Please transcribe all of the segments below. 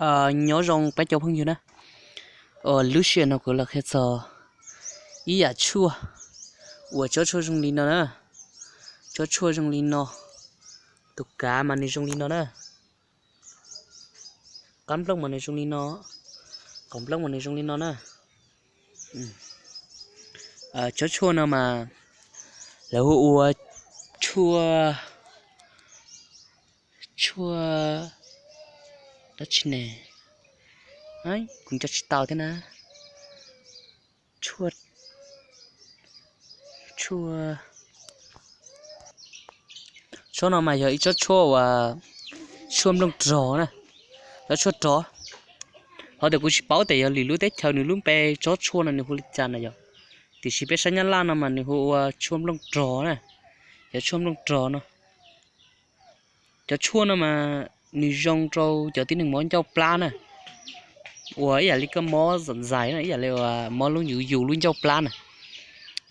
Nyob zoo peb cov phooj ywg na, lub sij hawm no kuv los qhia txog ib yam tshuaj uas tsob tshuaj zoo li no na. Tsob tshuaj zoo li no, tus kav mas nws zoo li no na, qab nplooj mas nws zoo li no, qaum nplooj mas nws zoo li no na. Tsob tshuaj no mas lawv hu ua tshuaj, tshuaj dab tsi ne, kuv nco tsis tau thiab na. Tshuaj, tshuaj, tsob no mas yog ib tsob tshuaj uas tshuaj nplooj rog na, tsob tshuaj rog. Ho tias kuv tsis paub tias yog lwm lub teb chaws nws lub npe tsob tshuaj no nws hu li cas na yog, tiam sis peb sab Nyab Laj no mas nws hu ua tshuaj nplooj rog na, yog tshuaj nplooj rog no. Cov tshuaj no mas nws zoo rau cov tib neeg mob ncauj plab na, uas ib yam li koj mob ntxais na, ib yam li uas mob lub yus lub ncauj plab na.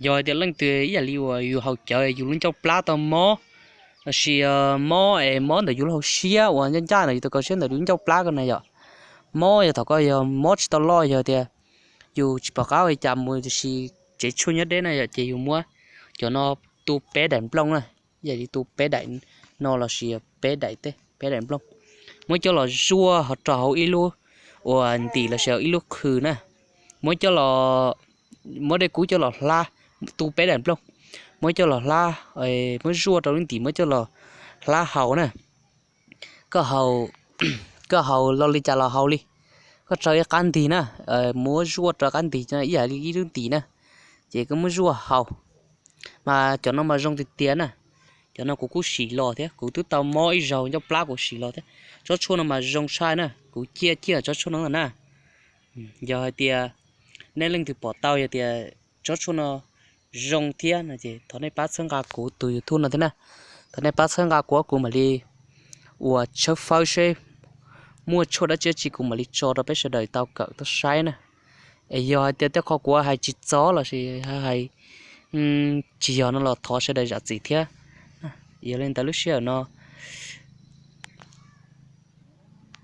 Yog hais tias leej twg ib yam li uas yus haus cawv yus lub ncauj plab tau mob, los sis mob es mob ntawm yus lub hauv siab uas ncaj ncaj ntawm yus tus kaus siab ntawm lub ncauj plab ko na yom. Mob yog thaum koj yog mob tsis tau loj, yog tias yus tsis pom qab ua li cas mus, tiam sis tsev tshuaj nyob deb na yom, ces yus muab cov no tu peb daim nplooj na, ib yam li tu peb daim no los sis peb daim teb, peb daim nplooj, muab coj los zuaj ho rau hauv ib lub uas ntim los sis ib lub qhwv na, muab coj los, muab dej kub coj los hlab, tu peb daim nplooj, muab coj los hlab, muab zuaj rau lub ntim muab coj los hlab haus na. Koj haus, koj haus lo li cas los haus li. Koj tso ib qab ntig na, muab zuaj rau qab ntig ib yam li ib lub ntim na, ces koj muab zuaj haus. Mas cov no mas zoo tiag tiag na. Cov no kuv kuj sim los thiab, kuv twb tau mob ib zaug ncauj plab kuv sim los thiab. Tsob tshuaj no mas zoo tshaj na, kuv ciaj ciaj tsob tshuaj no ntag na. Yog hais tias nej leej twg pom tau yog tias tsob tshuaj no zoo thiab no ces thov nej pab txhawb nqa kuv tus YouTube no thiab na. Thov nej pab txhawb nqa kuv, kuv mam li uas tshawb fawb seb muaj tshuaj dab tsi dab tsi kuv mam li tso rau peb sawv daws tau kawm tau saib na. Es yog hais tias tej qho kuv hais tsis txog los sis hais tsis yog no los thov sawv daws zam txim thiab. Yog li ntawd lub sij hawm no